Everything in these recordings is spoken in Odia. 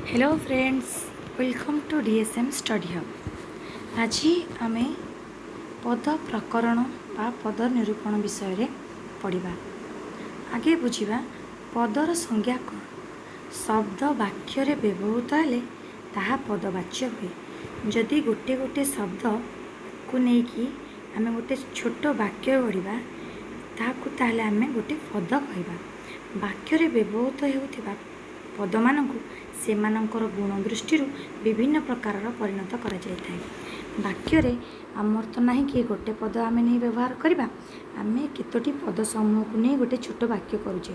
Hello friends, welcome to DSM Study Hub. ଆଜି ଆମେ ପଦ ପ୍ରକରଣ ବା ପଦ ନିରୂପଣ ବିଷୟରେ ପଢ଼ିବା। ଆଗେ ବୁଝିବା ପଦର ସଂଜ୍ଞା କ'ଣ। ଶବ୍ଦ ବାକ୍ୟରେ ବ୍ୟବହୃତ ହେଲେ ତାହା ପଦବାଚ୍ୟ ହୁଏ। ଯଦି ଗୋଟେ ଗୋଟେ ଶବ୍ଦକୁ ନେଇକି ଆମେ ଗୋଟେ ଛୋଟ ବାକ୍ୟ ଗଢ଼ିବା ତାହାକୁ, ତାହେଲେ ଆମେ ଗୋଟେ ପଦ କହିବା। ବାକ୍ୟରେ ବ୍ୟବହୃତ ହେଉଥିବା ପଦମାନଙ୍କୁ ସେମାନଙ୍କର ଗୁଣ ଦୃଷ୍ଟିରୁ ବିଭିନ୍ନ ପ୍ରକାରର ପରିଣତ କରାଯାଇଥାଏ। ବାକ୍ୟରେ ଆମର ତ ନାହିଁ କି ଗୋଟେ ପଦ ଆମେ ନେଇ ବ୍ୟବହାର କରିବା। ଆମେ କେତୋଟି ପଦ ସମୂହକୁ ନେଇ ଗୋଟେ ଛୋଟ ବାକ୍ୟ କରୁଛେ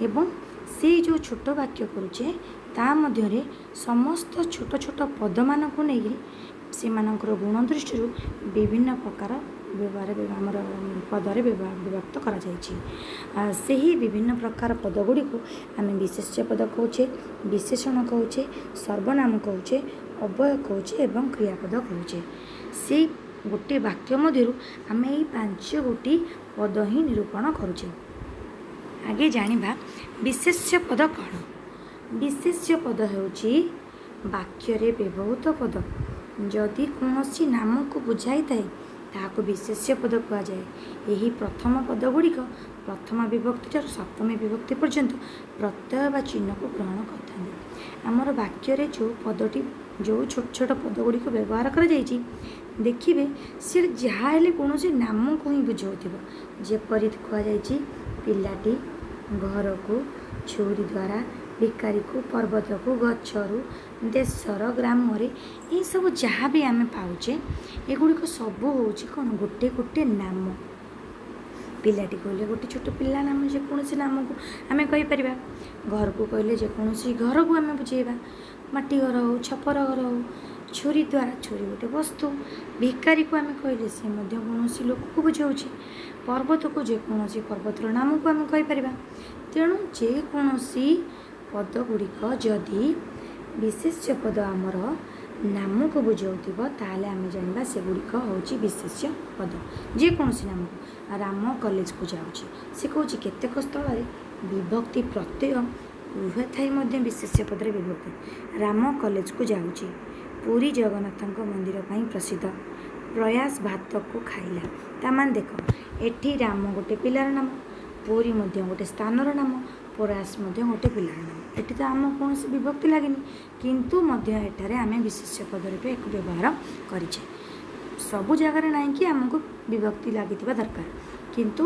ଏବଂ ସେଇ ଯେଉଁ ଛୋଟ ବାକ୍ୟ କରୁଛେ, ତା ମଧ୍ୟରେ ସମସ୍ତ ଛୋଟ ଛୋଟ ପଦମାନଙ୍କୁ ନେଇକରି ସେମାନଙ୍କର ଗୁଣ ଦୃଷ୍ଟିରୁ ବିଭିନ୍ନ ପ୍ରକାର ବ୍ୟବହାର ଆମର ପଦରେ ବିଭକ୍ତ କରାଯାଇଛି। ସେହି ବିଭିନ୍ନ ପ୍ରକାର ପଦ ଗୁଡ଼ିକୁ ଆମେ ବିଶେଷ୍ୟ ପଦ କହୁଛେ, ବିଶେଷଣ କହୁଛେ, ସର୍ବନାମ କହୁଛେ, ଅବ୍ୟୟ କହୁଛେ ଏବଂ କ୍ରିୟାପଦ କହୁଛେ। ସେଇ ଗୋଟିଏ ବାକ୍ୟ ମଧ୍ୟରୁ ଆମେ ଏଇ 5 ଗୋଟି ପଦ ହିଁ ନିରୂପଣ କରୁଛେ। ଆଗେ ଜାଣିବା ବିଶେଷ୍ୟ ପଦ କ'ଣ। ବିଶେଷ୍ୟ ପଦ ହେଉଛି ବାକ୍ୟରେ ବ୍ୟବହୃତ ପଦ। ଯଦି କୌଣସି ନାମକୁ ବୁଝାଇଥାଏ, ତାହାକୁ ବିଶେଷ୍ୟ ପଦ କୁହାଯାଏ। ଏହି ପ୍ରଥମ ପଦ ଗୁଡ଼ିକ ପ୍ରଥମା ବିଭକ୍ତି ଠାରୁ ସପ୍ତମୀ ବିଭକ୍ତି ପର୍ଯ୍ୟନ୍ତ ପ୍ରତ୍ୟୟ ବା ଚିହ୍ନକୁ ଗ୍ରହଣ କରିଥାନ୍ତି। ଆମର ବାକ୍ୟରେ ଯେଉଁ ପଦଟି, ଯେଉଁ ଛୋଟ ଛୋଟ ପଦ ଗୁଡ଼ିକୁ ବ୍ୟବହାର କରାଯାଇଛି, ଦେଖିବେ ସେ ଯାହା ହେଲେ କୌଣସି ନାମକୁ ହିଁ ବୁଝାଉଥିବ। ଯେପରି କୁହାଯାଇଛି ପିଲାଟି, ଘରକୁ, ଛୁରୀ ଦ୍ୱାରା, ଭିକାରୀକୁ, ପର୍ବତକୁ, ଗଛରୁ, ଦେଶର, ଗ୍ରାମରେ, ଏସବୁ ଯାହା ବି ଆମେ ପାଉଛେ, ଏଗୁଡ଼ିକ ସବୁ ହେଉଛି କ'ଣ? ଗୋଟେ ଗୋଟେ ନାମ। ପିଲାଟି କହିଲେ ଗୋଟେ ଛୋଟ ପିଲା ନାମ, ଯେକୌଣସି ନାମକୁ ଆମେ କହିପାରିବା। ଘରକୁ କହିଲେ ଯେକୌଣସି ଘରକୁ ଆମେ ବୁଝେଇବା, ମାଟି ଘର ହେଉ, ଛପର ଘର ହେଉ। ଛୁରୀ ଦ୍ୱାରା, ଛୁରୀ ଗୋଟେ ବସ୍ତୁ। ଭିକାରୀକୁ ଆମେ କହିଲେ ସେ ମଧ୍ୟ କୌଣସି ଲୋକକୁ ବୁଝାଉଛି। ପର୍ବତକୁ, ଯେକୌଣସି ପର୍ବତର ନାମକୁ ଆମେ କହିପାରିବା। ତେଣୁ ଯେକୌଣସି ପଦ ଗୁଡ଼ିକ ଯଦି ବିଶେଷ୍ୟ ପଦ ଆମର ନାମକୁ ବୁଝାଉଥିବ, ତାହେଲେ ଆମେ ଜାଣିବା ସେଗୁଡ଼ିକ ହେଉଛି ବିଶେଷ୍ୟ ପଦ, ଯେକୌଣସି ନାମକୁ। ରାମ କଲେଜକୁ ଯାଉଛି, ସେ କହୁଛି। କେତେକ ସ୍ଥଳରେ ବିଭକ୍ତି ପ୍ରତ୍ୟୟ ଉଭୟ ଥାଇ ମଧ୍ୟ ବିଶେଷ୍ୟ ପଦରେ ବିଭକ୍ତି। ରାମ କଲେଜକୁ ଯାଉଛି। ପୁରୀ ଜଗନ୍ନାଥଙ୍କ ମନ୍ଦିର ପାଇଁ ପ୍ରସିଦ୍ଧ। ପ୍ରୟାସ ଭାତକୁ ଖାଇଲା। ତାମାନେ ଦେଖ, ଏଠି ରାମ ଗୋଟେ ପିଲାର ନାମ, ପୁରୀ ମଧ୍ୟ ଗୋଟେ ସ୍ଥାନର ନାମ, ପ୍ରୟାସ ମଧ୍ୟ ଗୋଟେ ପିଲାର ନାମ। ଏଠି ତ ଆମ କୌଣସି ବିଭକ୍ତି ଲାଗିନି, କିନ୍ତୁ ମଧ୍ୟ ଏଠାରେ ଆମେ ବିଶେଷ୍ୟ ପଦ ରୂପେ ଏକୁ ବ୍ୟବହାର କରିଛେ। ସବୁ ଜାଗାରେ ନାହିଁ କି ଆମକୁ ବିଭକ୍ତି ଲାଗିଥିବା ଦରକାର, କିନ୍ତୁ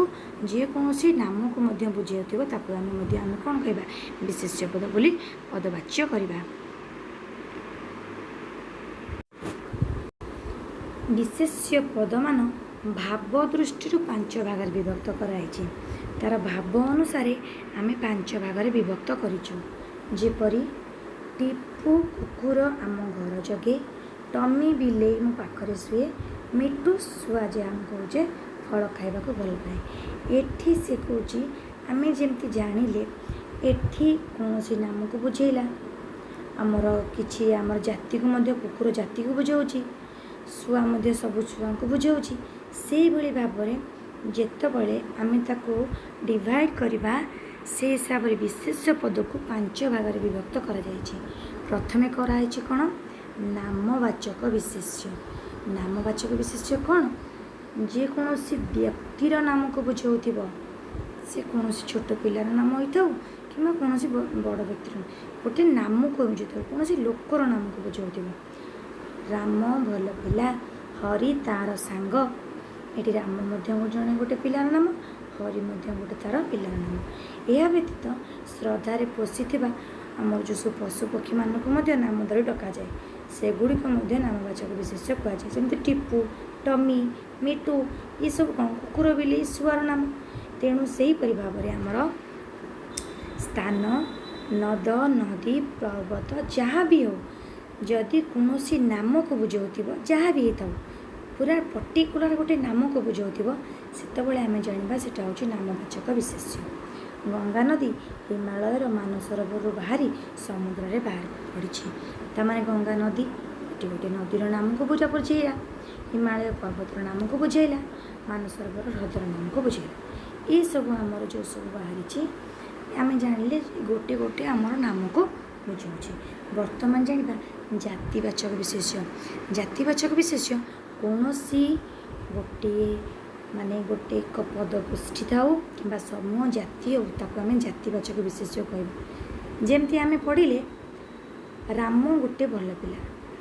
ଯେକୌଣସି ନାମକୁ ମଧ୍ୟ ବୁଝାଉଥିବ, ତାକୁ ଆମେ ମଧ୍ୟ ଆମେ କ'ଣ କହିବା? ବିଶେଷ୍ୟ ପଦ ବୋଲି ପଦବାଚ୍ୟ କରିବା। ବିଶେଷ୍ୟ ପଦମାନ ଭାବ ଦୃଷ୍ଟିରୁ ପାଞ୍ଚ ଭାଗରେ ବିଭକ୍ତ କରାଯାଇଛି। ତା'ର ଭାବ ଅନୁସାରେ ଆମେ ପାଞ୍ଚ ଭାଗରେ ବିଭକ୍ତ କରିଛୁ। ଯେପରି ଟିପୁ କୁକୁର ଆମ ଘର ଜଗେ, ଟମି ବିଲେଇ ମୋ ପାଖରେ ଶୁଏ, ମିଟୁ ଶୁଆ ଯାହା ଆମେ କହୁଛେ ଫଳ ଖାଇବାକୁ ଭଲ ପାଏ। ଏଠି ସେ କହୁଛି, ଆମେ ଯେମିତି ଜାଣିଲେ, ଏଠି କୌଣସି ନାମକୁ ବୁଝେଇଲା, ଆମର କିଛି ଆମର ଜାତିକୁ ମଧ୍ୟ, କୁକୁର ଜାତିକୁ ବୁଝାଉଛି, ଶୁଆ ମଧ୍ୟ ସବୁ ଶୁଆଙ୍କୁ ବୁଝାଉଛି। ସେଇଭଳି ଭାବରେ ଯେତେବେଳେ ଆମେ ତାକୁ ଡିଭାଇଡ଼ କରିବା, ସେଇ ହିସାବରେ ବିଶେଷ୍ୟ ପଦକୁ ପାଞ୍ଚ ଭାଗରେ ବିଭକ୍ତ କରାଯାଇଛି। ପ୍ରଥମେ କରାହେଇଛି କ'ଣ? ନାମବାଚକ ବିଶେଷ୍ୟ। ନାମବାଚକ ବିଶେଷ୍ୟ କ'ଣ? ଯେକୌଣସି ବ୍ୟକ୍ତିର ନାମକୁ ବୁଝାଉଥିବ, ସେ କୌଣସି ଛୋଟ ପିଲାର ନାମ ହୋଇଥାଉ କିମ୍ବା କୌଣସି ବଡ଼ ବ୍ୟକ୍ତିର, ଗୋଟେ ନାମକୁ ବୁଝାଉଥିବ, କୌଣସି ଲୋକର ନାମକୁ ବୁଝାଉଥିବ। ରାମ ଭଲ ପିଲା, ହରି ତା'ର ସାଙ୍ଗ। ଏଠି ରାମ ମଧ୍ୟ ଜଣେ ଗୋଟେ ପିଲାର ନାମ, ହରି ମଧ୍ୟ ଗୋଟେ ତା'ର ପିଲାର ନାମ। ଏହା ବ୍ୟତୀତ ଶ୍ରଦ୍ଧାରେ ପୋଷିଥିବା ଆମର ଯେଉଁ ସବୁ ପଶୁପକ୍ଷୀମାନଙ୍କୁ ମଧ୍ୟ ନାମ ଧରି ଡକାଯାଏ, ସେଗୁଡ଼ିକ ମଧ୍ୟ ନାମବାଚକ ବିଶେଷ୍ୟ କୁହାଯାଏ। ଯେମିତି ଟିପୁ, ଟମି, ମିଟୁ, ଏସବୁ କ'ଣ? କୁକୁର, ବିଲେଇ, ଶୁଆର ନାମ। ତେଣୁ ସେହିପରି ଭାବରେ ଆମର ସ୍ଥାନ, ନଦ, ନଦୀ, ପର୍ବତ, ଯାହା ବି ହେଉ, ଯଦି କୌଣସି ନାମକୁ ବୁଝାଉଥିବ, ଯାହା ବି ହେଇଥାଉ, ପୁରା ପର୍ଟିକୁଲାର ଗୋଟେ ନାମକୁ ବୁଝାଉଥିବ, ସେତେବେଳେ ଆମେ ଜାଣିବା ସେଟା ହେଉଛି ନାମବାଚକ ବିଶେଷ୍ୟ। ଗଙ୍ଗା ନଦୀ ହିମାଳୟର ମାନସରୋବରରୁ ବାହାରି ସମୁଦ୍ରରେ ବାହାରି ପଡ଼ିଛି। ତାମାନେ ଗଙ୍ଗା ନଦୀ ଏଠି ଗୋଟେ ନଦୀର ନାମକୁ ବୁଝେଇଲା, ହିମାଳୟ ପର୍ବତର ନାମକୁ ବୁଝେଇଲା, ମାନସରୋବର ହ୍ରଦର ନାମକୁ ବୁଝେଇଲା। ଏସବୁ ଆମର ଯେଉଁ ସବୁ ବାହାରିଛି, ଆମେ ଜାଣିଲେ ଗୋଟେ ଗୋଟେ ଆମର ନାମକୁ ବୁଝାଉଛି। ବର୍ତ୍ତମାନ ଜାଣିବା ଜାତିବାଚକ ବିଶେଷ୍ୟ। ଜାତିବାଚକ ବିଶେଷ୍ୟ କୌଣସି ଗୋଟିଏ, ମାନେ ଗୋଟେ ଏକ ପଦ ଗୋଷ୍ଠୀ ଥାଉ କିମ୍ବା ସମୂହ ଜାତି ହେଉ, ତାକୁ ଆମେ ଜାତିବାଚକ ବିଶେଷ୍ୟ କହିବା। ଯେମିତି ଆମେ ପଢ଼ିଲେ, ରାମ ଗୋଟେ ଭଲ ପିଲା,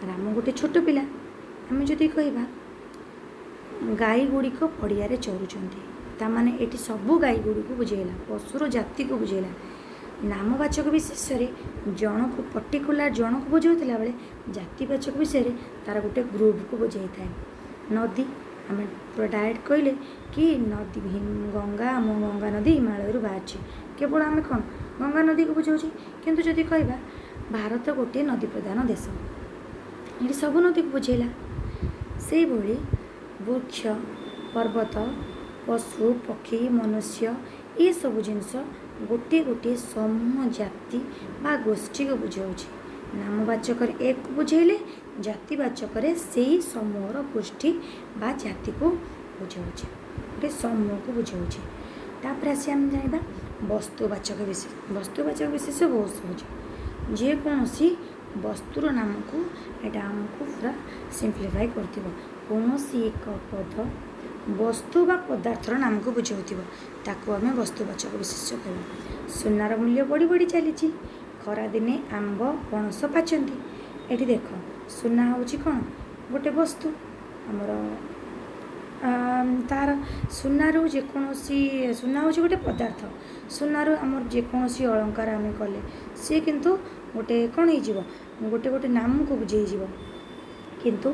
ରାମ ଗୋଟେ ଛୋଟ ପିଲା। ଆମେ ଯଦି କହିବା ଗାଈ ଗୁଡ଼ିକ ପଡ଼ିଆରେ ଚରୁଛନ୍ତି, ତାମାନେ ଏଠି ସବୁ ଗାଈ ଗୁଡ଼ିକୁ ବୁଝେଇଲା, ପଶୁର ଜାତିକୁ ବୁଝେଇଲା। ନାମବାଚକ ବିଶେଷ୍ୟରେ ଜଣକୁ, ପର୍ଟିକୁଲାର ଜଣକୁ ବୁଝାଉଥିଲା ବେଳେ ଜାତିବାଚକ ବିଷୟରେ ତା'ର ଗୋଟେ ଗ୍ରୁପକୁ ବୁଝେଇଥାଏ। ନଦୀ, ଆମେ ପୁରା ଡାଇରେକ୍ଟ କହିଲେ କି ନଦୀ ଗଙ୍ଗା, ଆମ ଗଙ୍ଗା ନଦୀ ହିମାଳୟରୁ ବାହାରିଛି, କେବଳ ଆମେ କ'ଣ ଗଙ୍ଗା ନଦୀକୁ ବୁଝାଉଛି। କିନ୍ତୁ ଯଦି କହିବା ଭାରତ ଗୋଟିଏ ନଦୀ ପ୍ରଧାନ ଦେଶ, ଏଠି ସବୁ ନଦୀକୁ ବୁଝେଇଲା। ସେଇଭଳି ବୃକ୍ଷ, ପର୍ବତ, ପଶୁ, ପକ୍ଷୀ, ମନୁଷ୍ୟ, ଏସବୁ ଜିନିଷ ଗୋଟିଏ ଗୋଟିଏ ସମୂହ ଜାତି ବା ଗୋଷ୍ଠୀକୁ ବୁଝାଉଛି। ନାମବାଚକରେ ଏକକୁ ବୁଝେଇଲେ ଜାତିବାଚକରେ ସେଇ ସମୂହର ଗୋଷ୍ଠୀ ବା ଜାତିକୁ ବୁଝାଉଛି, ଗୋଟେ ସମୂହକୁ ବୁଝାଉଛି। ତାପରେ ଆସି ଆମେ ଜାଣିବା ବସ୍ତୁବାଚକ ବିଶେଷ। ବସ୍ତୁବାଚକ ବିଶେଷ ବହୁତ ସହଜ। ଯେକୌଣସି ବସ୍ତୁର ନାମକୁ ଏଇଟା ଆମକୁ ପୁରା ସିମ୍ପ୍ଲିଫାଏ କରୁଥିବ। କୌଣସି ଏକ ପଦ ବସ୍ତୁ ବା ପଦାର୍ଥର ନାମକୁ ବୁଝାଉଥିବ, ତାକୁ ଆମେ ବସ୍ତୁବାଚକ ବିଶେଷ୍ୟ କହିବା। ସୁନାର ମୂଲ୍ୟ ବଢ଼ି ବଢ଼ି ଚାଲିଛି। ଖରାଦିନେ ଆମ୍ବ ପଣସ ପାଚନ୍ତି। ଏଠି ଦେଖ, ସୁନା ହେଉଛି କ'ଣ? ଗୋଟେ ବସ୍ତୁ ଆମର। ତାର ସୁନାରୁ ଯେକୌଣସି, ସୁନା ହେଉଛି ଗୋଟେ ପଦାର୍ଥ। ସୁନାରୁ ଆମର ଯେକୌଣସି ଅଳଙ୍କାର ଆମେ କଲେ, ସିଏ କିନ୍ତୁ ଗୋଟେ କ'ଣ ହେଇଯିବ? ଗୋଟେ ଗୋଟେ ନାମକୁ ବୁଝେଇଯିବ। କିନ୍ତୁ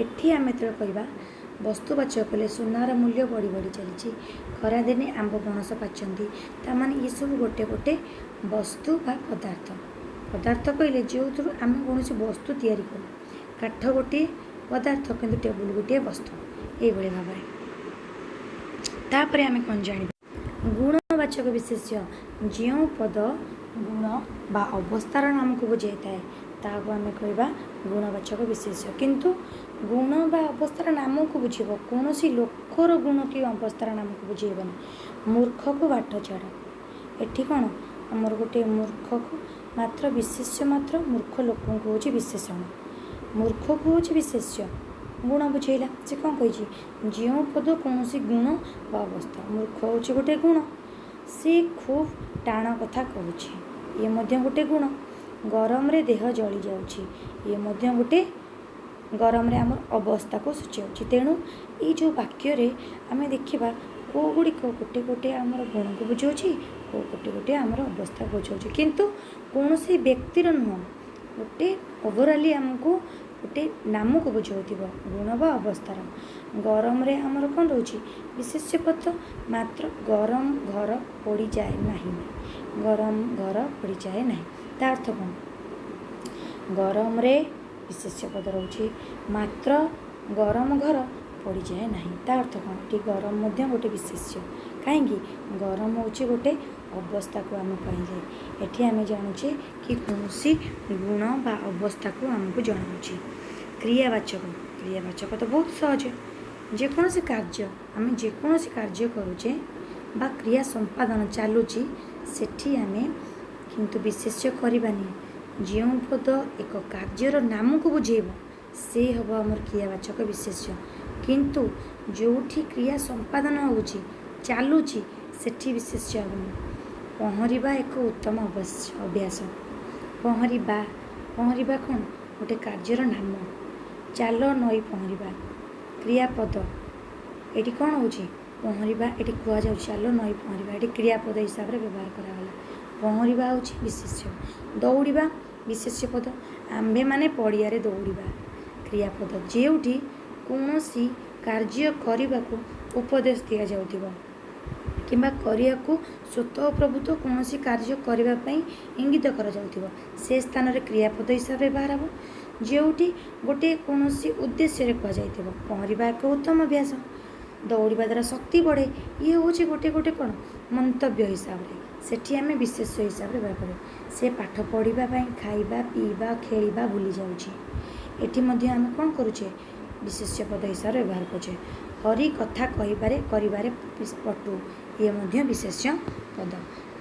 ଏଠି ଆମେ ଯେତେବେଳେ କହିବା ବସ୍ତୁବାଚକ କଲେ, ସୁନାର ମୂଲ୍ୟ ବଢ଼ି ବଢ଼ି ଚାଲିଛି, ଖରାଦିନେ ଆମ୍ବ ପଣସ ପାଚନ୍ତି, ତାମାନେ ଏସବୁ ଗୋଟେ ଗୋଟେ ବସ୍ତୁ ବା ପଦାର୍ଥ। ପଦାର୍ଥ କହିଲେ ଯେଉଁଥିରୁ ଆମେ କୌଣସି ବସ୍ତୁ ତିଆରି କରୁ। କାଠ ଗୋଟିଏ ପଦାର୍ଥ, କିନ୍ତୁ ଟେବୁଲ ଗୋଟିଏ ବସ୍ତୁ, ଏଇଭଳି ଭାବରେ। ତାପରେ ଆମେ କ'ଣ ଜାଣିବା? ଗୁଣବାଚକ ବିଶେଷ୍ୟ। ଯେଉଁ ପଦ ଗୁଣ ବା ଅବସ୍ଥାର ନାମକୁ ବୁଝାଇଥାଏ, ତାହାକୁ ଆମେ କହିବା ଗୁଣବାଚକ ବିଶେଷ୍ୟ। କିନ୍ତୁ ଗୁଣ ବା ଅବସ୍ଥାର ନାମକୁ ବୁଝିବ, କୌଣସି ଲୋକର ଗୁଣ କି ଅବସ୍ଥାର ନାମକୁ ବୁଝେଇବନି। ମୂର୍ଖକୁ ବାଟ ଛାଡ଼। ଏଠି କ'ଣ ଆମର ଗୋଟେ ମୂର୍ଖକୁ ମାତ୍ର ବିଶେଷ୍ୟ, ମାତ୍ର ମୂର୍ଖ ଲୋକଙ୍କୁ ହେଉଛି ବିଶେଷଣ, ମୂର୍ଖକୁ ହେଉଛି ବିଶେଷ୍ୟ, ଗୁଣ ବୁଝେଇଲା। ସେ କ'ଣ କହିଛି? ଯେଉଁ ପଦ କୌଣସି ଗୁଣ ବା ଅବସ୍ଥା, ମୂର୍ଖ ହେଉଛି ଗୋଟେ ଗୁଣ। ସେ ଖୁବ୍ ଟାଣ କଥା କହୁଛି, ଇଏ ମଧ୍ୟ ଗୋଟେ ଗୁଣ। ଗରମରେ ଦେହ ଜଳି ଯାଉଛି, ଇଏ ମଧ୍ୟ ଗୋଟେ ଗରମରେ ଆମର ଅବସ୍ଥାକୁ ସୂଚାଉଛି। ତେଣୁ ଏଇ ଯେଉଁ ବାକ୍ୟରେ ଆମେ ଦେଖିବା କେଉଁ ଗୁଡ଼ିକ ଗୋଟେ ଗୋଟେ ଆମର ଗୁଣକୁ ବୁଝାଉଛି, କେଉଁ ଗୋଟେ ଗୋଟେ ଆମର ଅବସ୍ଥାକୁ ବୁଝାଉଛି, କିନ୍ତୁ କୌଣସି ବ୍ୟକ୍ତିର ନୁହଁ, ଗୋଟେ ଓଭରାଲି ଆମକୁ ଗୋଟେ ନାମକୁ ବୁଝାଉଥିବ ଗୁଣ ବା ଅବସ୍ଥାର। ଗରମରେ ଆମର କ'ଣ ରହୁଛି? ବିଶେଷ୍ୟ ପଦ। ମାତ୍ର ଗରମ ଘର ପୋଡ଼ିଯାଏ ନାହିଁ। ଗରମ ଘର ପୋଡ଼ିଯାଏ ନାହିଁ, ତା ଅର୍ଥ କ'ଣ? ଗରମରେ ବିଶେଷ୍ୟ ପଦ ରହୁଛି, ମାତ୍ର ଗରମ ଘର ପୋଡ଼ିଯାଏ ନାହିଁ, ତା ଅର୍ଥ କ'ଣ? ଏଠି ଗରମ ମଧ୍ୟ ଗୋଟେ ବିଶେଷ୍ୟ। କାହିଁକି? ଗରମ ହେଉଛି ଗୋଟେ ଅବସ୍ଥାକୁ ଆମେ କୁହାଯାଏ। ଏଠି ଆମେ ଜାଣୁଛେ କି କୌଣସି ଗୁଣ ବା ଅବସ୍ଥାକୁ ଆମକୁ ଜଣାଉଛି। କ୍ରିୟାବାଚକ। କ୍ରିୟାବାଚକ ତ ବହୁତ ସହଜ। ଯେକୌଣସି କାର୍ଯ୍ୟ, ଆମେ ଯେକୌଣସି କାର୍ଯ୍ୟ କରୁଛେ ବା କ୍ରିୟା ସମ୍ପାଦନ ଚାଲୁଛି, ସେଠି ଆମେ କିନ୍ତୁ ବିଶେଷ୍ୟ କରିବାନି। ଯେଉଁ ପଦ ଏକ କାର୍ଯ୍ୟର ନାମକୁ ବୁଝେଇବ, ସେ ହେବ ଆମର କ୍ରିୟାବାଚକ ବିଶେଷ୍ୟ। କିନ୍ତୁ ଯେଉଁଠି କ୍ରିୟା ସମ୍ପାଦନ ହେଉଛି, ଚାଲୁଛି, ସେଠି ବିଶେଷ୍ୟ ହେବନି। ପହଁରିବା ଏକ ଉତ୍ତମ ଅଭ୍ୟାସ। ପହଁରିବା, ପହଁରିବା କ'ଣ? ଗୋଟେ କାର୍ଯ୍ୟର ନାମ। ଚାଲ ନଈ ପହଁରିବା, କ୍ରିୟାପଦ। ଏଠି କ'ଣ ହେଉଛି? ପହଁରିବା ଏଠି କୁହାଯାଉଛି, ଚାଲ ନଈ ପହଁରିବା, ଏଠି କ୍ରିୟାପଦ ହିସାବରେ ବ୍ୟବହାର କରାଗଲା। ପହଁରିବା ହେଉଛି ବିଶେଷ୍ୟ। ଦୌଡ଼ିବା ବିଶେଷ୍ୟ ପଦ। ଆମ୍ଭେମାନେ ପଡ଼ିଆରେ ଦୌଡ଼ିବା, କ୍ରିୟାପଦ। ଯେଉଁଠି କୌଣସି କାର୍ଯ୍ୟ କରିବାକୁ ଉପଦେଶ ଦିଆଯାଉଥିବ କିମ୍ବା କରିବାକୁ ସ୍ୱତଃ ପ୍ରଭୂତ କୌଣସି କାର୍ଯ୍ୟ କରିବା ପାଇଁ ଇଙ୍ଗିତ କରାଯାଉଥିବ, ସେ ସ୍ଥାନରେ କ୍ରିୟାପଦ ହିସାବରେ ବ୍ୟବହାର ହେବ। ଯେଉଁଠି ଗୋଟିଏ କୌଣସି ଉଦ୍ଦେଶ୍ୟରେ କୁହାଯାଇଥିବ, ପହଁରିବା ଏକ ଉତ୍ତମ ଅଭ୍ୟାସ, ଦୌଡ଼ିବା ଦ୍ୱାରା ଶକ୍ତି ବଢ଼େ, ଇଏ ହେଉଛି ଗୋଟେ ଗୋଟେ କ'ଣ ମନ୍ତବ୍ୟ ହିସାବରେ, ସେଠି ଆମେ ବିଶେଷ୍ୟ ହିସାବରେ ବ୍ୟବହାର କରିବା। ସେ ପାଠ ପଢ଼ିବା ପାଇଁ ଖାଇବା, ପିଇବା, ଖେଳିବା ଭୁଲି ଯାଉଛି, ଏଠି ମଧ୍ୟ ଆମେ କ'ଣ କରୁଛେ? ବିଶେଷ୍ୟ ପଦ ହିସାବରେ ବ୍ୟବହାର କରୁଛେ। ହରି କଥା କହିବାରେ କରିବାରେ ପଟୁ, ଇଏ ମଧ୍ୟ ବିଶେଷ୍ୟ ପଦ।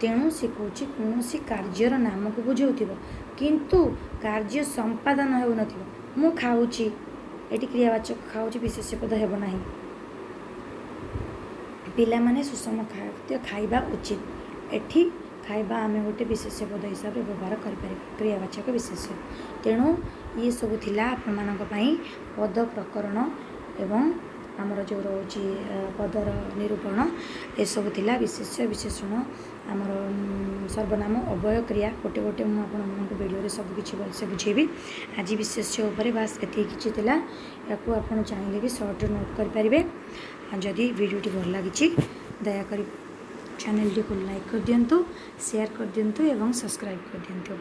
ତେଣୁ ସେ କହୁଛି କୌଣସି କାର୍ଯ୍ୟର ନାମକୁ ବୁଝାଉଥିବ, କିନ୍ତୁ କାର୍ଯ୍ୟ ସମ୍ପାଦନ ହେଉନଥିବ। ମୁଁ ଖାଉଛି, ଏଠି କ୍ରିୟାବାଚକ ଖାଉଛି, ବିଶେଷ୍ୟ ପଦ ହେବ ନାହିଁ। ପିଲାମାନେ ସୁଷମ ଖାଦ୍ୟ ଖାଇବା ଉଚିତ, ଏଠି ଖାଇବା ଆମେ ଗୋଟେ ବିଶେଷ୍ୟ ପଦ ହିସାବରେ ବ୍ୟବହାର କରିପାରିବା, କ୍ରିୟାବାଚକ ବିଶେଷ୍ୟ। ତେଣୁ ଇଏ ସବୁ ଥିଲା ଆପଣମାନଙ୍କ ପାଇଁ ପଦ ପ୍ରକରଣ ଏବଂ ଆମର ଯେଉଁ ରହୁଛି ପଦର ନିରୂପଣ। ଏସବୁ ଥିଲା ବିଶେଷ୍ୟ, ବିଶେଷଣ, ଆମର ସର୍ବନାମ, ଅବ୍ୟୟ, କ୍ରିୟା। ଗୋଟେ ଗୋଟେ ମୁଁ ଆପଣମାନଙ୍କୁ ଭିଡ଼ିଓରେ ସବୁ କିଛି ଭଲସେ ବୁଝେଇବି। ଆଜି ବିଶେଷ୍ୟ ଉପରେ ବାସ୍ ଏତିକି କିଛି ଥିଲା। ୟାକୁ ଆପଣ ଚାହିଁଲେ ବି ସର୍ଟରେ ନୋଟ୍ କରିପାରିବେ। ଆଉ ଯଦି ଭିଡ଼ିଓଟି ଭଲ ଲାଗିଛି, ଦୟାକରି ଚ୍ୟାନେଲଟିକୁ ଲାଇକ୍ କରିଦିଅନ୍ତୁ, ସେୟାର କରିଦିଅନ୍ତୁ ଏବଂ ସବସ୍କ୍ରାଇବ୍ କରିଦିଅନ୍ତୁ।